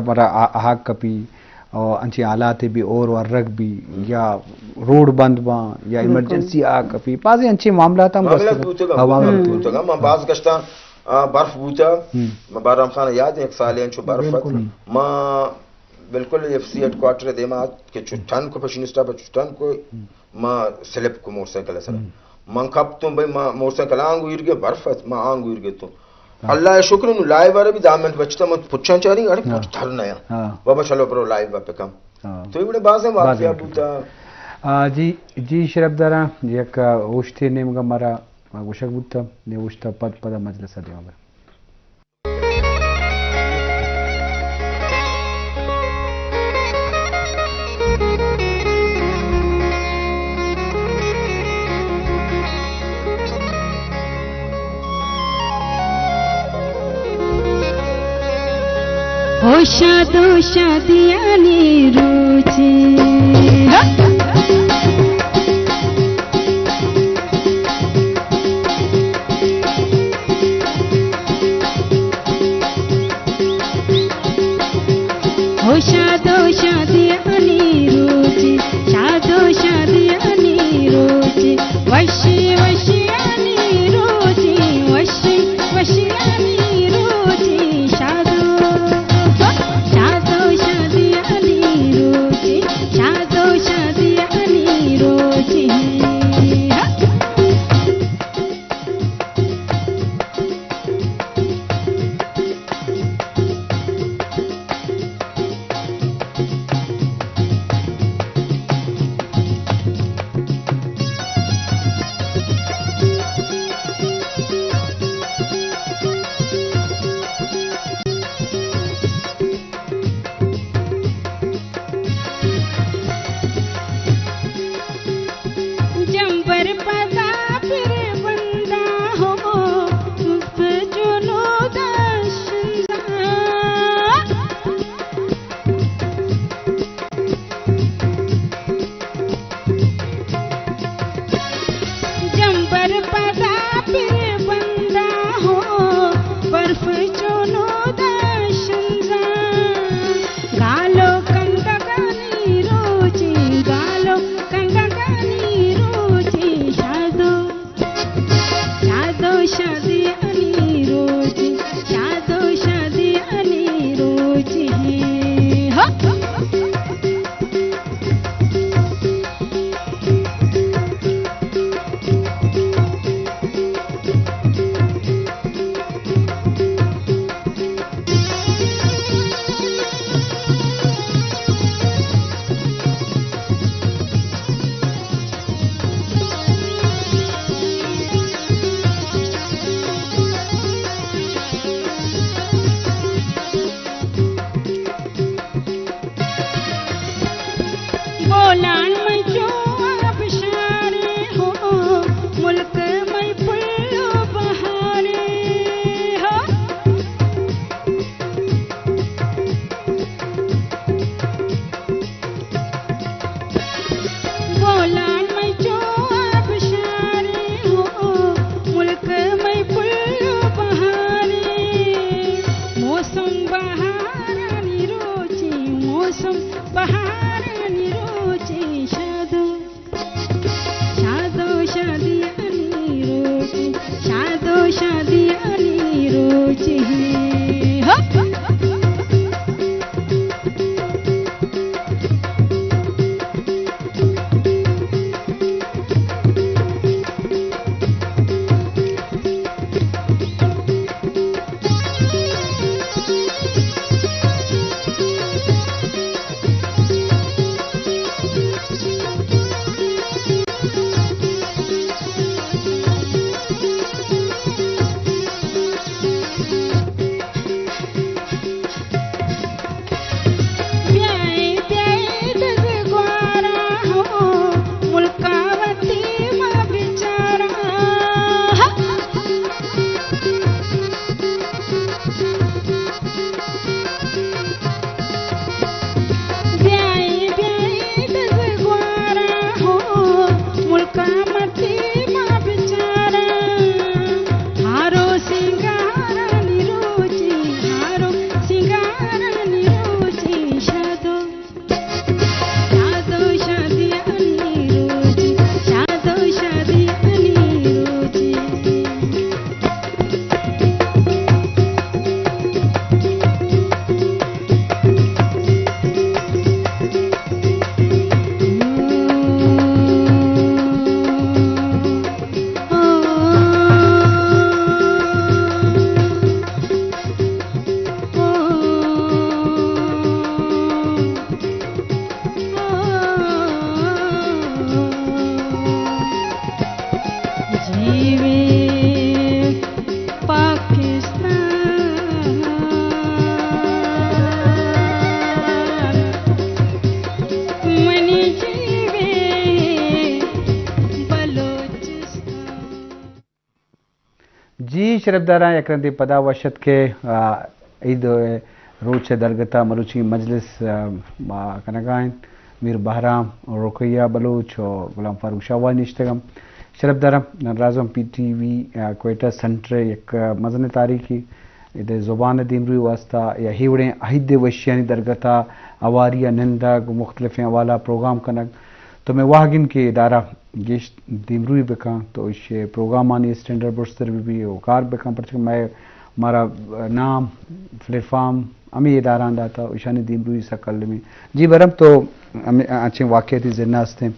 پر آ-، آہگ کپی، او انچیں حالاتے بی، اور ورگ بی، یا روڈ بند باں، یا بالکل۔ ایمرجنسی آہگ کپی، بازیں انچیں معاملات ہم معاملات گوستگ۔ بوتگ ہاں، ہم، معاملات بوتگ۔ بوتگ ہم، من باز گشتاں، آ، برف بوتا۔ ہم۔ من بہرام خان یاد ہے، یک سالے انچو برف ات۔ بالکل۔ ما بالکل ایف سی ہیڈ کوارٹر دیما ات کہ چو ٹن کو پشین اسٹاپ چو ٹن کو۔ ما سلپ کو موٹر سائیکل سرا۔ ہم۔ من کپتوں بھئی، ما موٹر سائیکل آنگو ایر گئے، برف ات، ما آنگو ایر گئے تو۔ ہاں۔ اللہ شکر نو لائیو آرا بھی دہ منٹ بچتا، من پچھاں چاریں، اڑے ہاں۔ پچ تھر نیا۔ ہاں۔ بابا چلو برو لائیو با پکم۔ ہاں۔ تو ایوڑے بازیں واقعہ بوتا۔ آ، جی، جی شرف داراں، یک اوشتے نیمگا مارا گوشگ بوتا، نے اوشتا پد پدا مجلس دیما بر۔ ہو شاد و شادیانی روچے۔ ہو شاد و شادیانی روچے، شاد و شادیانی روچے، وشی وشیانی روچے، وشی وشیانی روچے، شاد و، شاد و شادیانی روچے، شاد و شادیانی روچے۔ جمبر پدا پر بندہ ہو، مفت جنو دشنزا۔ جمبر پدا پر بندہ ہو، برف چونو دشنزا۔ گالو کندگانی روچی، گالو کندگانی روچی، شادو، شادو شادیانی روچی، شادو شادیانی روچی۔ ہو! بولان مئے چو آبشارے ہو، ملک مئے پل و بہارے ہو۔ بولان مئے چو آبشارے ہو، ملک مئے پل و بہارے۔ موسم بہارانی روچے، موسم بہارانی روچے، شادو، شادو شادیانی روچے، شادو شادیانی روچے۔ ہو! شرپداراں، یک رندے پدا وش اتک کہ، آ، عید ءِ روچ ءِ درگت ءَ مروچی مجلس، آ، ما کنگ ءَ ایں۔ میر بہرام، رقیہ بلوچ ءُ غلام فاروق شاہوان نشتگ اَنت۔ شرپداراں، راز اَنت پی ٹی وی، آ، کوئٹہ سینٹر ءِ یک، آ، مزنیں تاریخے، ادا زبان ءِ دیمروئی ءِ واستہ یا ہی وڑیں عہد ءِ وشیانی درگت ءَ ہواری ءَ نندگ ءُ مختلفیں حوالہ ءَ پروگرام کنگ۔ تو مئے واہگ اِنت کہ ادارہ گیش دیمروئی بکن، تو ایشی ءِ پروگرامانی اسٹینڈرڈ برزتر بہ بی ءُ کار بکن، پرچہ کہ مئے، مارا نام، پلیٹ فارم ہمے ادارہاں داتا ءُ ایشانی دیمروئی سک المی۔ جی بہرام، تو ہمے انچیں واقعاتی زند ءَ ہستیں،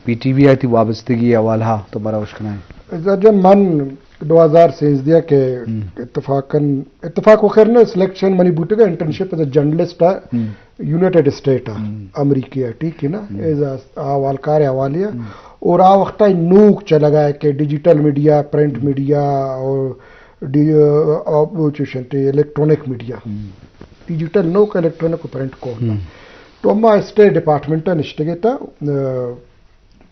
پی ٹی وی ءَ تئی وابستگی ءِ حوالہ ءَ تو مارا اشکنائیں۔ اعجاز جان، من دو ہزار سیزدہ ءَ کہ ہم۔ اتفاقاً، اتفاق ءُ خیر نہ، سلیکشن منی بوتگ ءَ انٹرنشپ ایز اے جرنلسٹ ءَ ہم۔ یونائیٹڈ اسٹیٹ ءَ، ہم۔ امریکہ ءَ، ٹھیک ہے نا؟ ہم۔ ایز اے احوالکار ءِ حوالے ءَ۔ ہم۔ اور آ وقت ءَ نوک چلگ ءَ کہ ڈیجیٹل میڈیا، پرنٹ ہم۔ میڈیا اور ڈی-، آ، آ، وہ چوش اِنت الیکٹرانک میڈیا۔ ہم۔ ڈیجیٹل نوک، الیکٹرانک ءُ پرنٹ کون۔ ہم۔ تو اما اسٹیٹ ڈپارٹمنٹ ءَ نشتگ اتاں، آ،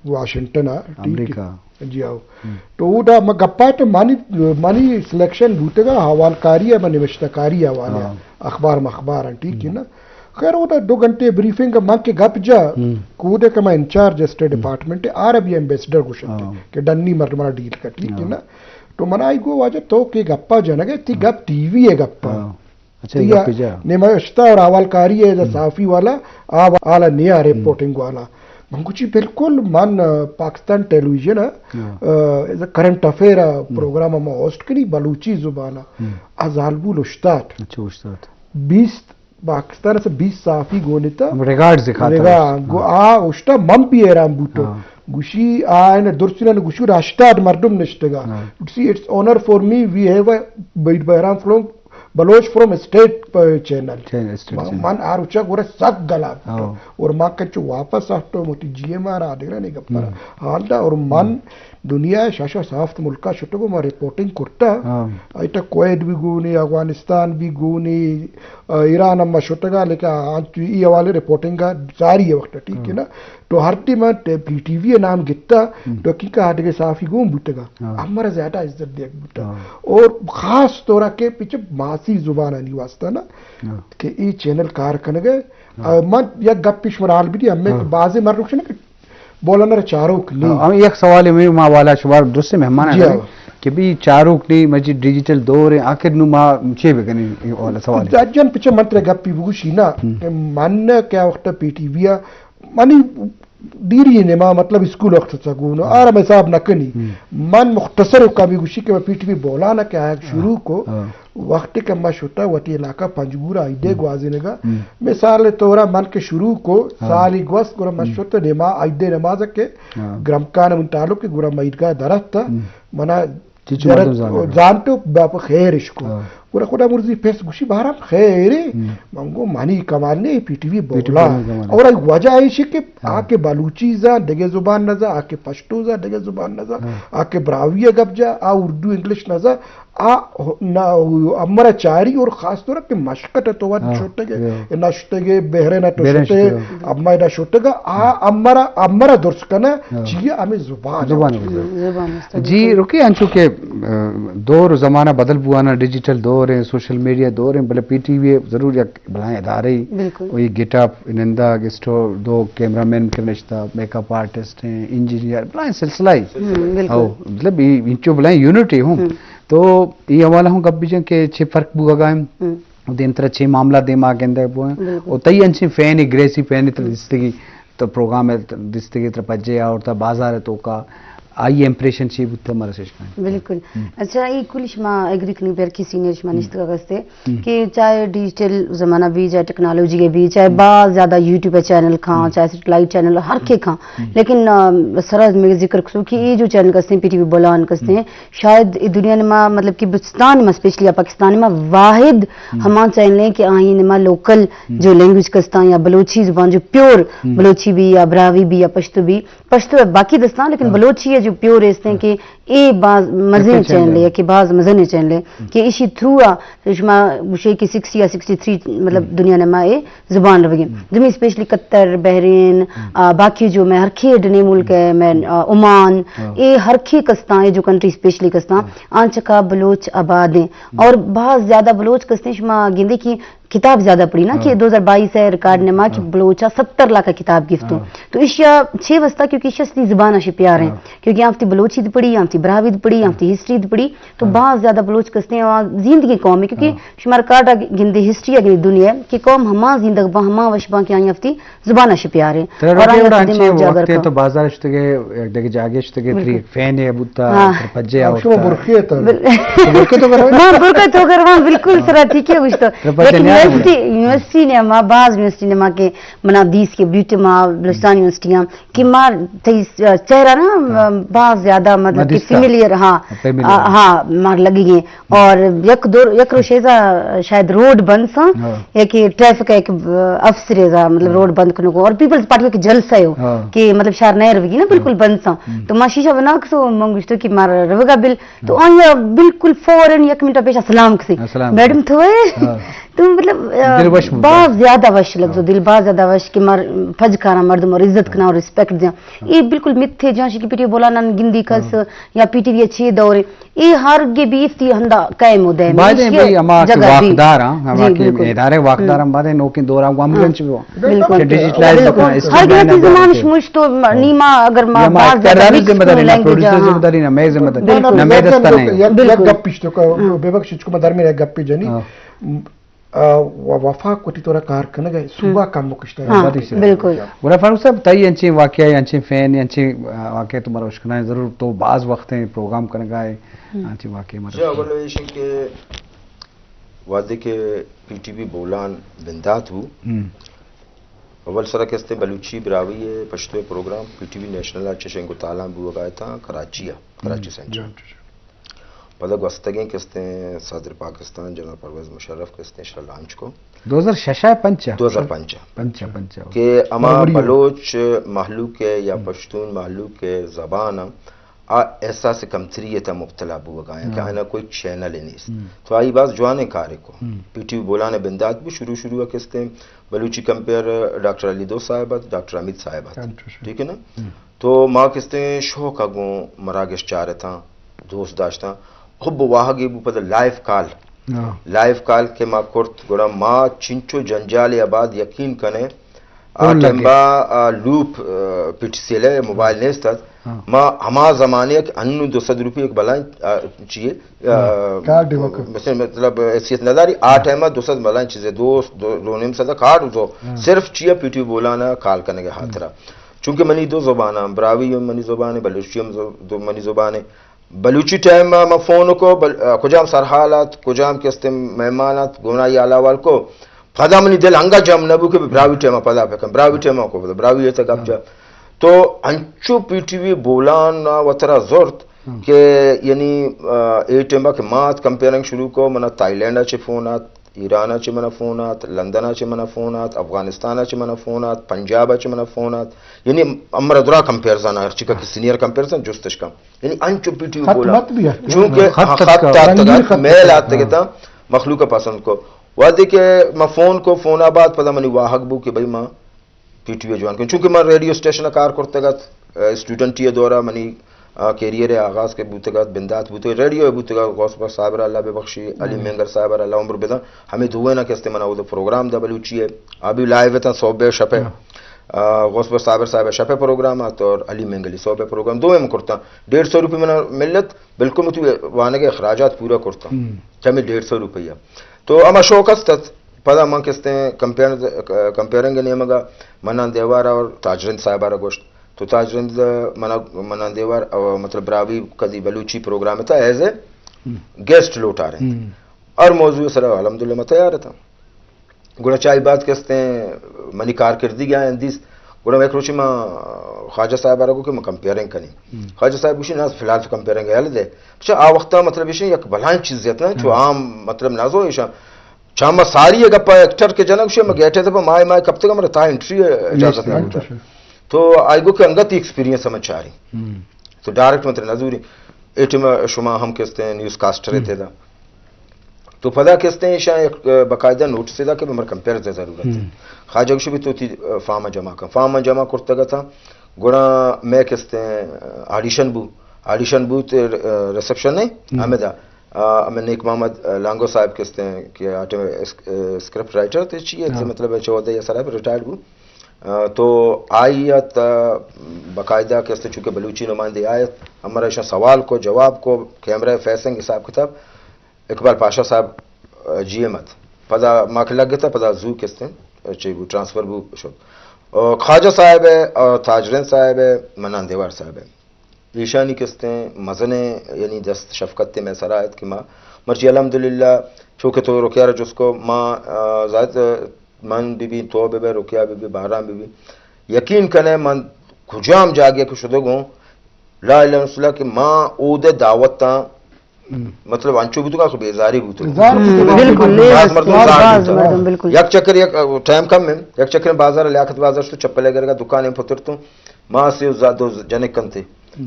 واشنگٹن ءَ، ٹھیک ہے۔ امریکہ۔ جی ہاؤ۔ ہم۔ تو اودا ما گپا تو منی، منی سلیکشن بوتگ ءَ حوالکاری ءَ، من نوشتہ کاری ءِ حوالہ ءَ، ہاں۔ اخبار مخبار اَنت، ٹھیک ہے ہم۔ نا؟ خیر، اودا دو گھنٹے بریفنگ ءَ من کہ گپ جا، ہم۔ کودے کہ من انچارج اسٹیٹ ہم۔ ڈپارٹمنٹ ءِ، عربی ایمبیسڈر گوشت ہاں۔ کہ ڈنی مردماں ڈیل کر، ٹھیک ہے ہاں۔ نا؟ تو من آئی گو، واجہ تو کہ گپا جنگ ءَ، تئی ہاں۔ گپ ٹی وی ءِ گپا۔ ہاں۔ اچھا، تئی گپ جا۔ نمائشتہ اور احوالکاری ءِ، ہم۔ صحافی والا، آ حالا نیا ہم۔ رپورٹنگ والا۔ من گوشی بالکل، من، آ، پاکستان ٹیلی ویژن ءَ، ہاں۔ آ، ایز اے کرنٹ افیئر ءَ ہم۔ پروگرام ءَ ما ہوسٹ کنی بلوچی زبان ءَ۔ ہم۔ آ زالبول اوشتات۔ اچھا، اوشتات۔ بیست، پاکستان ءَ چہ بیست صحافی گون اتاں۔ ہم، ریکارڈز کھاتہ۔ ریکارڈ، ہاں۔ گو-، آ اوشتا من بھی حیران بوتو۔ ہاں۔ گوشی آ ان درستی نہ گوشی، ہشتاد مردم نشتگا۔ ہاں۔ گوشی it's honor for me, we have a میر بہرام فرام بلوچ فرام اسٹیٹ چینل۔ چینل، اسٹیٹ من، چینل۔ من آ روچا گورا سک گلا بوتو۔ ہاں۔ اور ما کچو واپس آتو، موتی جی ایم آر آدگرانی گپا ہم۔ حال دا، اور من ہم۔ دنیا ءِ شش ءُ ہفت ملکا شتگو، ما رپورٹنگ کرتا۔ ہاں۔ ایتا کویت بھی گونی، افغانستان بھی گونی، آ، ایران ہم ما شتگا، لیکن آ، ای حوالے رپورٹنگ ءَ ساری ءِ وقت، ٹھیک ہے ہاں۔ نا؟ تو ہر ٹیم ءَ ٹی-، پی ٹی وی ءِ نام گتا، ہم۔ تو حقیقت آدگہ صحافی گون بوتگا۔ ہاں۔ ہمارا زیادہ عزت دیگ بوتا۔ ہاں۔ اور خاص طور کہ پیچھے ماسی زبان آنی واسطہ نا، ہاں۔ کہ ای چینل کار کنگے۔ ہاں۔ آ، من یک گپ پیش مرال بھی دی، ہمیں ہاں۔ بعض مردم شنہ کہ بولن را چاروک نی۔ ہاں، ہم یک سوال ہے، ما والا شمار درست مہمان جی ہیں ہاں۔ کہ بھی چاروک نی، مجی ڈیجیٹل دور ہے، آخر نو ما چے بکنی، یہ والا سوال ہے۔ جان پچھے من ترے گپی بگوشی نا، ہم۔ کہ من کیا وقت پی ٹی وی آ، منی دیری نما، مطلب اسکول وقت سگون، ہاں۔ آرام حساب نہ کنی۔ ہم۔ من مختصر کا بھی گوشی کہ میں پی ٹی وی بولانا کہ آیا ہاں۔ شروع کو، ہاں۔ وقتی کہ ما شتا وتی علاقہ پنجگور ءَ عیدے ہم۔ گوازینگا۔ ہم۔ مثال طورا من کہ شروع کو، ہاں۔ سالی گوست گڑا من ہم۔ شت نما-، عیدے نماز کہ ہاں۔ گرمکان من تعلق کہ گڑا ما عیدگاہ درت تا۔ ہم۔ منا چیچو جرت مردم زانگ۔ زانتو باپ خیرش کو۔ ہاں۔ گڑا خدا مرزی پس گوشی بارم خیرے۔ ہم۔ من گو منی کمال نے پی ٹی وی پی ٹی وی بولا۔ بولا کمال۔ اور وجہ ایشی کہ ہاں۔ آ کہ بلوچی زان دگہ زبان نزا، آ کہ پشتو زان دگہ زبان نزا، ہاں۔ آ کہ براہوئی گپ جا، آ اردو انگلش نزا، آ، نہ، امرا چاری اور خاص طور کہ مشکت تو وت ہاں، شتگے، ہاں۔ نشتگے، بحرین تو بحرین شتے، شتے۔ اما ادا شتگا، آ، ہاں۔ امرا، امرا درس کنا، ہاں۔ چیئے ہمیں زبان زبان ہے۔ زبان است، جی، بالکل۔ رکی انچو کہ، آ، دور و زمانہ بدل بوانا، ڈیجیٹل دور ہیں، سوشل میڈیا دور ہیں، بلے پی ٹی وی ضرور یک بلائیں ادارے۔ بالکل۔ و یہ گیٹ اپ، نندا، گسٹو، دو کیمرہ مین کے نشتا، میک اپ آرٹسٹ ہیں، انجینئر، بلائیں سلسلہ ہی۔ ہم، بالکل۔ او، مطلب، یہ انچو بلائیں یونٹ ہی ہوں۔ ہم۔ تو اے حوالہ ہوں گپ بجن کہ چے فرق بوگا ہیں، ہم۔ دیمترا چے معاملہ دیما گندگ بوئیں۔ بالکل۔ او تئی انچیں فین، گریسی فین تر ہم۔ دستگی، تو پروگرام تر دستگی تر پجے آورتا بازار توکا، آئی امپریشن چے بوتا مارا سیش کن۔ بالکل۔ ہم۔ اچھا، اے کل شما ایگری کنی پر کی سینئر شما ہم۔ نشتگا گستے ہم۔ کہ چاہے ڈیجیٹل زمانہ بھی، چاہے ٹیکنالوجی کے بھی، چاہے ہم۔ باز زیادہ یوٹیوب چینل کھاں، ہم۔ چاہے سیٹلائٹ چینل، ہر ہم۔ کے کھاں۔ ہم۔ لیکن، آ، سرحد میں ذکر کسو کہ اے جو چینل کستے ہیں، پی ٹی وی بولان کستے ہم۔ ہیں، شاید اے دنیا نما، مطلب کہ بلوچستان نما اسپیشلی یا پاکستان نما واحد ہم۔ ہما چینل ہیں کہ آئی نما لوکل ہم۔ جو لینگویج کستاں یا بلوچی زبان جو پیور ہم۔ بلوچی بھی یا براہوئی بھی یا پشتو بھی، پشتو ہے باقی دستان، لیکن ہاں۔ بلوچی ہے جو پیور ایستے ہیں ہاں۔ کہ اے باز مزن چینل ہے کہ باز مزن چینل ہے کہ ایشی تھرو آ شما گوشے کہ سکسٹی یا سکسٹی تھری مطلب دنیا نے ما اے زبان روگی۔ دومی اسپیشلی قطر، بحرین، آ، باقی جو میں ہر کھیڈ نے ملک ہے، میں، آ، عمان، اے ہر کھی کستاں، اے جو کنٹری اسپیشلی کستاں، آنچکا بلوچ آباد ہیں۔ اور بہت زیادہ بلوچ کستیں شما گندے کہ کتاب زیادہ پڑھی نا کہ دو ہزار بائیس ہے ریکارڈ نے ما کہ بلوچا ستر لاکھ کتاب گفتوں۔ تو ایشیا چھ واسطہ کیونکہ ایشیا اصلی زبان شی پیار ہیں۔ کیونکہ آفتی بلوچی دی پڑھی، آفتی براہوی دی پڑھی، آفتی ہسٹری دی پڑھی، تو بہت زیادہ بلوچ کستیں اور زندگی قوم ہے کیونکہ شمار کاٹا گندے ہسٹری اگلی دنیا ہے کہ قوم ہما زندگ با ہما وش با کہ آئی آفتی زبان شی پیار ہیں۔ ترا اور روکے آئی وڑا آفتی انچیں دماغ جاگر وقتے تو بازار شتگے، یک دگہ جاگے شتگے، تری فین ہے بوتا، تر پجے آ شما وقتا۔ برخی ہے تر۔ تو برخی تو کرو؟ ما برخی تو کرو، ما بالکل سرا ٹھیک ہے گوشتو۔ تر پجے لیکن نہیں آ یونیورسٹی، یونیورسٹی نے ما باز یونیورسٹی نے ما کہ منا دیس کے بیوٹی ما بلوچستان یونیورسٹی ہم کہ ما تئی چہرہ نا باز زیادہ مطلب کہ فیملیئر، ہاں، ہاں، مار لگی گئے۔ اور یک دو، یک روشے زا شاید روڈ بند سا، یا کہ ٹریفک ایک افسر زا مطلب روڈ بند کنو کو اور پیپلز پارٹی کا جلسہ ہو کہ مطلب شہر نئے روگی نا بالکل بند سا۔ تو ما شیشہ بنا کسو من گوشتو کہ مار روگا بل تو آیا بالکل فوراً یک منٹ پیش سلام کسی۔ میڈم تو ہے؟ تو مطلب باز زیادہ وش لگتو، دل باز زیادہ وش کہ مار پج کارا مردم اور عزت کنا اور ریسپیکٹ دیاں۔ یہ بالکل متھے جان شی کہ پیٹی بولا نن گندی کس یا پیٹی بھی اچھی دور۔ اے ہر گے بیفتی ہندا قائم و دائم۔ بعد بھئی ہما کہ واکدار ہاں، ہما کہ ادارے واکدار ہم بعد نوکیں دورا گوامگنچ بھی ہاں۔ بالکل۔ کہ ڈیجیٹلائز بکن، ہر گے زمان شموش تو نیما اگر ما باز زیادہ مکس ذمہ داری نہ، پروڈیوسر ذمہ داری نہ، میں ذمہ داری نہ، میں دستا نہیں۔ یک گپ پیش تو ببخش چکو ما درمیان یک گپ جنی۔ آ، و-، وفاق وتی طورا کار کنگ ء صوبہ کم کشتگ۔ ہاں، بالکل۔ گڑا فاروق صاحب، تئی انچیں واقعہ، انچیں فین، انچیں، آ، واقعہ تو مرا اشکنائیں ضرور، تو باز وقت ہیں پروگرام کنگا ہے، انچیں واقعہ مرا جی، اول ایش کہ وعدے کہ پی ٹی وی بولان بندات ہو، اول سرا کستے بلوچی براہوئی پشتو پروگرام پی ٹی وی نیشنل آ چشیں گو تالان بوگا تھا کراچی آ، کراچی سینٹرل۔ پدا گوستگیں کستیں صدر پاکستان جنرل پرویز مشرف کستیں شر لانچ کو۔ دو ہزار شش ء پنچ ء؟ دو ہزار پنچ ء۔ پنچ ء، پنچ ء، اوکے۔ کہ اما بلوچ مہلوک ء یا پشتون مہلوک ء زبان ء آ احساس کمتری ء تہ مبتلا بوگا ہیں کہ آئینا کوئی چینل نیست۔ تو آئی باز جوانیں کارے کو۔ پی ٹی وی بولان ء بندات بو شروع شروع ء کستیں بلوچی کمپیئر ڈاکٹر علی دوست صاحب ات، ڈاکٹر حمید صاحب ات۔ ٹھیک ہے نا؟ تو ما کستیں شوق ء گوں مراگش چارتاں، دوست داشتاں۔ حب و واہگے بو پدا لائیو کال۔ لائیو کال کہ ما کرت، گڑا ما چنچو جنجالے ء بعد یقین کنے، آ ٹائم با، آ، لوپ، آ، پٹ سیلے موبائل نیست ات۔ ما ہما زمانے کہ انو دو سد روپی ایک بلائیں، آ، چیے، آ، کارڈ دیوک۔ مثلاً مطلب حیثیت نداری، آ ٹائم دو سد بلائیں چیزے، دو، دو، دو نیم سد کارڈ تو صرف چیے پی ٹی وی بولانا کال کنگے ہاترا۔ چونکہ منی دو زبان ہیں، براہوئی ہم منی زبان ہے، بلوچی ہم زو-، دو منی زبان ہے۔ بلوچی ٹائم ء ما فون کو بل-، ء، کجام سرحال ات، کجام کستیں مہمان ات، گمنائی حال احوال کو۔ پدا منی دل انگا جم نہ بو کہ براہوئی ٹائم ء پدا پکن، براہوئی ٹائم ء کو پدا، براہوئی ء تہ گپ جا۔ تو انچو پی ٹی وی بولان ء وترا زرت کہ یعنی، ء، اے ٹائم ء کہ ما ات کمپیئرنگ شروع کو، منا تھائی لینڈ ء چہ فون ات، ایران ء چہ منا فون آت، لندن ء چہ منا فون آت، افغانستان ء چہ منا فون آت، پنجاب ء چہ منا فون آت۔ یعنی امر درا کمپیئرزن، ہر چکا کہ سینئر کمپیئرزن جستش کن۔ یعنی انچو پی ٹی وی بولا۔ چونکہ خط آتگ ات، میل آتگ ات، مخلوق ء پسند کو۔ وہدے کہ ما فون کو، فون ء بعد پدا منی واہگ بو کہ بھئی ما پی ٹی وی ء جوائن کن۔ چونکہ من ریڈیو اسٹیشن ء کار کرتگ ات، ء، اسٹوڈنٹی ء دور ء منی، ء، کیریئر ء آغاز کہ بوتگ ات، بندات بوتگ، ریڈیو ء بوتگ ات، غوث بخش صاحب ء اللہ ببخشی، علی مینگر صاحب ء اللہ عمر بدن، ہمے دوئیناں کہ استے منا اود پروگرام دا بلوچی ء، آ بھی لائیو اتاں صبح ء شپ ء، ء، غوث بخش صابر صاحب ء شپ ء پروگرام ات اور علی مینگلی صبح ء پروگرام، دوئیں من کرتاں۔ ڈیڑھ سو روپی منا ملت، بالکل متی وانگ ء اخراجات پورا کرتاں۔ ہمے ڈیڑھ سو روپیہ۔ تو ہما شوق است ات۔ پدا من کستیں کمپیئر-، کمپیئرنگ ء نیمگ ء منان دیوار اور تاجرند صاحب ء را گوشت۔ تو تاجرند منا-، منان دیوار، او، مطلب، براہوئی کدی بلوچی پروگرام ء تھا ایز اے گیسٹ لوٹارینت۔ ہر موضوع ء سرا الحمدللہ ما تیار اتاں۔ گڑا چائی بعد کستیں منی کارکردگی آیاں دیست۔ گڑا یک روچے ما خواجہ صاحب ء را گو کہ ما کمپیئرنگ کنیں۔ خواجہ صاحب گوشی، نا، فی الحال تو کمپیئرنگ ء یلہ دے۔ اچھا، آ وقتا مطلب ایشی یک بلائیں چیزے ات نا، چو عام مطلب نازو ایشاں چہ ہما ساری ء گپا ایکٹر کہ جنگ شے، ما گیٹ ء دپا ماہ ماہ کپتگ، ہمارا تا انٹری ء اجازت نہ بوتا۔ تو آئی گو کہ انگت ایکسپیرینس ہم چاری۔ تو ڈائریکٹ من ترا نزوری۔ اے ٹائم شما ہم کستیں نیوز کاسٹر ات ادا۔ تو پدا کستیں ایشاں یک، آ، باقاعدہ نوٹس دا کہ مر کمپیئر ضرورت ہے۔ خواجہ گوشی بھی تو تی، آ، فارم جمع کن۔ فارم جمع کرتگ اتاں۔ گڑا میں کستیں، آ، آڈیشن بو۔ آڈیشن بو تے، آ، ریسپشن نہیں، ہمیں دا۔ آ، ہمیں نیک محمد، آ، لانگو صاحب کستیں کہ آ ٹائم اس-، آ، اسکرپٹ رائٹر تے چی ہے، مطلب ہے چودہ یا سال ریٹائرڈ بو۔ آ، تو آئی ات، آ، باقاعدہ کہ است چونکہ بلوچی نمائندے آیت، ہمارا ایشاں سوال کو، جواب کو، کیمرہ فیسنگ حساب کتاب، اقبال پاشا صاحب، آ، جی ایم ات۔ پدا ما کہ لگتا، پدا زو کستیں، آ، چی بو، ٹرانسفر بو شد۔ آ، خواجہ صاحب ہے، آ، تاجرین صاحب ہے، منان دیوار صاحب ہے۔ ایشانی کستیں مزنیں یعنی دست شفقت میں سرا ات کہ ما مرچی الحمدللہ چونکہ تو رکیا را جس کو ما، آ، زاہد من بہ بی، تو بہ بے، رکیا بہ بی، بہرام بہ بی، یقین کنے من کجام جاگے کہ شدگ ہوں، لا الہ الا اللہ کہ ما اودے دعوتاں، مطلب انچو بوتگا کہ بیزاری بوتگ۔ بیزار بوتگ۔ بالکل، باز مردم باز، زار باز بوتگ۔ مردم، بالکل۔ یک چکر یک، آ، ٹائم کم ہے، یک چکر بازار، لیاقت بازار شتو چپلے گرگا دکانے پترتوں، ما سے زا دو جنک کنتے۔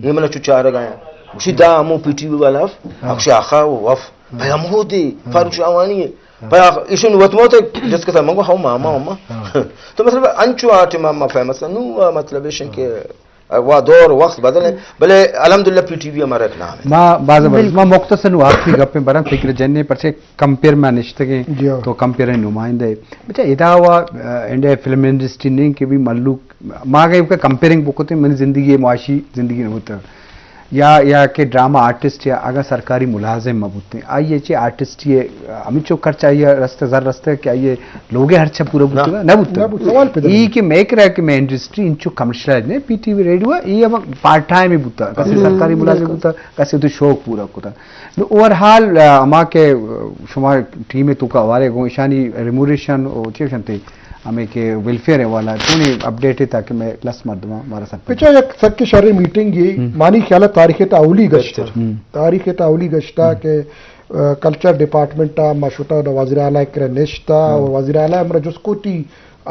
یہ من چو چارگ آیا۔ گوشی دا ہمو پی ٹی وی والا اف، اکشی آخا و وف۔ پہ ہمو دے، فاروق شاہوانی ہے۔ پہ آخ-، ایشن وت موت ہے، جس کے ساتھ منگو، ہاو ماما، ماما۔ تو مطلب، انچو آٹے ماما فیمس ہے۔ نو، آ، مطلب، ایشن کہ، آ، وا دور وقت بدل ہے۔ بلے الحمدللہ پی ٹی وی ہمارا ایک نام ہے۔ ما باز بر-، ما مختصر نو آخری گپیں برم فکر جننے پرچے کمپیئر ما نشتگیں، جی ہاں۔ تو کمپیئر نمائندہ ہے۔ بچا ادا وا، آ، انڈیا فلم انڈسٹری نہیں کہ بھی ملوک ما اگہ ایوکا کمپیئرنگ بکتیں، منی زندگی ء معاشی زندگی نہ بوتگ۔ یا، یا کہ ڈرامہ آرٹسٹ یا اگاں سرکاری ملازم مہ بوتیں، آئی ء چہ آرٹسٹی ء ہمینچو خرچ آئی ء رستہ، زر رستہ کہ آئی ء لوگ ء ہرچ پورا بوتگ؟ نہ بوتگ۔ نہ بوتگ۔ سوال پیدا ای کہ مئے کرا کہ مئے انڈسٹری انچو کمرشلائز نہ، پی ٹی وی ریڈیو ء، ای ہم پارٹ ٹائم ء بوتگ، کسے سرکاری ملازم بوتگ، کسے تو شوق پورا کتگ۔ نو اوور ہال، آ، ہما کہ، آ، شما ٹیم ء توکا ہوارے گوں ایشانی ریموریشن او چی گوشنتے ہمیں کہ ویلفیئر ء والا چونیں اپڈیٹ ہے تاکہ میں لس مردماں مارا سر پچا یک سک شریں میٹنگ یہ مانی خیال ہے تاریخ تا اولی گشتا۔ تاریخ تا اولی گشتا کہ، آ، کلچر ڈپارٹمنٹ تا ما شتا دا وزیر اعلی کرا نشتا اور وزیر اعلی ہمرا جس کو تی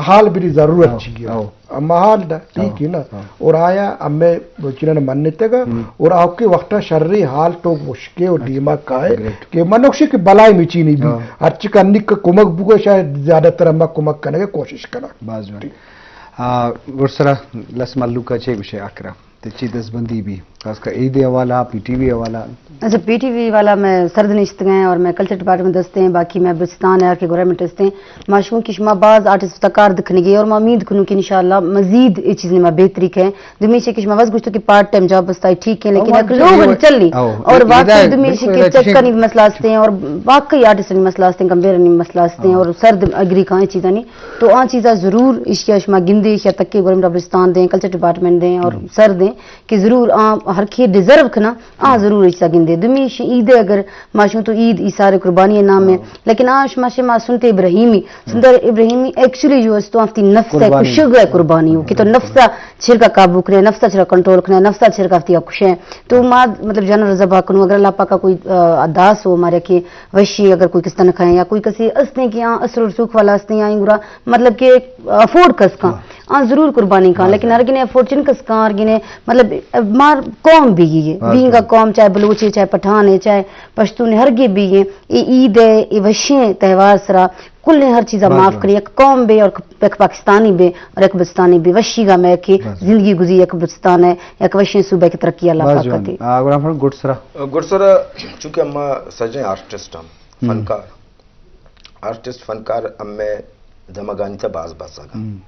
حال بری ضرورت چی ہے۔ اما حال دا ٹھیک ہے نا۔ اور آیا ہمیں چنن منتگا اور آپ کے وقتا شریں حال تو مشکے اور دیما کائے کہ منوکشی کہ بلائے مچینی بھی ہرچی کنی کا کمک بگو شاید زیادہ تر ہما کمک کرنے کی کوشش کرا۔ باز جوان۔ آ، گڈسرا لس ملوکا چے گوشے آکرا؟ تے چی دستبندی بھی؟ خاص کر عید حوالہ، پی ٹی وی حوالہ۔ اچھا، پی ٹی وی والا میں سرد نشتگیں اور میں کلچر ڈپارٹمنٹ دستے ہیں، باقی میں بلوچستان ہے، ہر کے گورنمنٹ دستے ہیں۔ ما شون کہ شما باز آرٹسٹ وتا کار دکنگی اور ما امید کنوں کہ انشاءاللہ مزید اے چیز نے ما بہتری کہیں۔ دومی چے کہ شما بس گوشتو کہ پارٹ ٹائم جاب بستا ہے، ٹھیک ہے، لیکن اگر لوگ چلی اور واقعی دومی چے کہ چکا نہیں مسئلہ ہستے ہیں اور واقعی آرٹسٹ نہیں مسئلہ ہستے ہیں، گمبھیر نہیں مسئلہ ہستے ہیں اور سرد اگری کائیں چیزاں نہیں، تو آ چیزا ضرور ایشیا شما گندے، ایشیا تک کے گورنمنٹ بلوچستان دیں، کلچر ڈپارٹمنٹ دیں اور سر دیں کہ ضرور آ ہر کے ڈیزرو کنا، آ ضرور ایشیا گندے۔ دومی ایش عید ہے، اگر ما شوں تو عید ایثار قربانی نام ہے، لیکن آ شما شما سنت ابراہیمی، سنت ابراہیمی ایکچولی جو است تو آفتی نفس ہے، کشگ ہے قربانی ہو کہ تو نفس چھرکا قابو کرے، نفس چھرکا کنٹرول کرے، نفس چھرکا آفتی کشے۔ تو ما مطلب جانور ذبح کنوں، اگر اللہ پاکا کوئی، آ، داس ہو ہمارے کہ وشی اگر کوئی کس تنخواہ ہیں یا کوئی کسی استیں کہ آ اثر و رسوخ والا استیں یا انگرا مطلب کہ افورڈ کس کاں، آ ضرور قربانی کاں، لیکن ہر گنے افورڈ چن کس کاں، ہر گنے مطلب مار قوم بھی یہ ہے، بینگا قوم چاہے بلوچ ہے، چاہے پٹھان ہے، چاہے پشتون ہے، ہر گے بھی یہ، اے عید ہے، اے وشیں تہوار سرا کل نے ہر چیزا معاف کری، یک قوم بے اور یک پاکستانی بے اور یک بلوچستانی بے، وشی گا میں کہ زندگی گزی یک بلوچستان ہے، یک وشیں صوبہ کی ترقی اللہ پاک کرتی۔ آ، گڑا ہم گڈسرا۔ گڈسرا، چونکہ ہم سجیں آرٹسٹ ہم، فنکار۔ آرٹسٹ، فنکار ہمے دمگانی تہ باز بزگ انت۔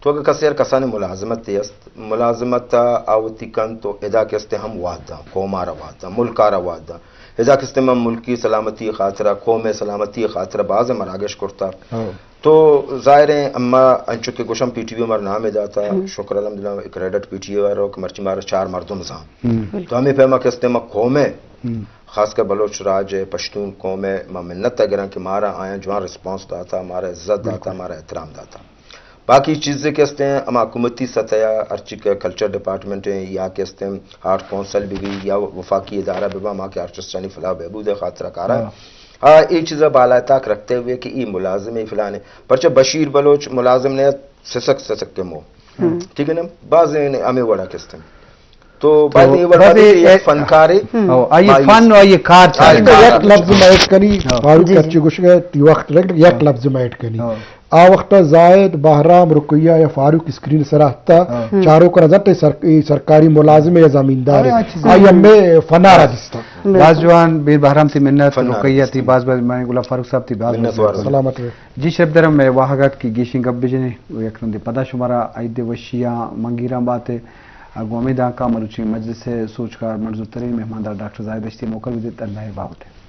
تو اگہ کسے ہر کسانی ملازمت است، ملازمت آ وتی کنت تو ادا کہ استے ہم وعدہ، قومارا وعدہ، ملکارا وعدہ۔ ادا کہ استے من ملکی سلامتی خاطرا، قوم سلامتی خاطرا باز مراگش کرتا۔ تو ظاہر ہیں اما انچو کہ گوشم پی ٹی وی مر نام داتا، شکر الحمدللہ کریڈٹ پی ٹی وی رو کہ مرچی مارا چار مردم زان۔ تو ہمیں پیما کہ استے ما قوم خاص کر بلوچ راج ء پشتون قوم ء ما منت ء گراں کہ مارا آیاں جوان ریسپانس داتا، مارا عزت داتا، مارا احترام داتا۔ باقی چیزے کہ استیں ہما حکومتی سطح ء ہرچی کہ کلچر ڈپارٹمنٹ ء یا کہ استیں آرٹ کونسل بہ بی یا وفاقی ادارہ بہ با، ما کہ آرٹسٹانی فلاح و بہبود ء خاطر کارا آ، اے چیزا بالائے طاق رکھتے ہوئے کہ ای ملازم ء فلانے، پرچہ بشیر بلوچ ملازم نے سسک سسک کے مو، ٹھیک ہے نا، بعض ہمیں وڑا کہ استیں تو تو باید اے وڑ بس بہ اے، کہ یک اے، فنکارے او، آئی بائی فن و آئی کار چارے۔ تو یک لفظ میں ایڈ کنی، ہاں۔ فاروق جی، جی۔ کچی گوشگ ءَ تی وقت رکھ، یک ہاں۔ لفظ میں ایڈ کنی۔ ہاں۔ آ وقت زاہد، بہرام، رقیہ یا فاروق اسکرین سرا ہتا، ہاں۔ چاروک نظر تے سر-، اے سرکاری ملازم یا زمیندار ہاں، ہے۔ اچھا۔ آئی ہمیں فنارا دیستا۔ بالکل۔ باز جوان، بیر بہرام تی منت، فنار رقیہ تی باز باز، میں غلام فاروق صاحب تی باز منت باز وار۔ سلامت رہے۔ جی شرپ درم، میں واہگات کی گیشیں گپ بجنے، و یک رندے پدا شمارا عید وشیاں منگیراں باتے۔ گوں ہمے دانکاں مروچی مجلس ءِ سوجکار منظور ترین مہماندار ڈاکٹر زاہد دشتی ءَ موکل بدیت۔ اللہ ءِ بابت۔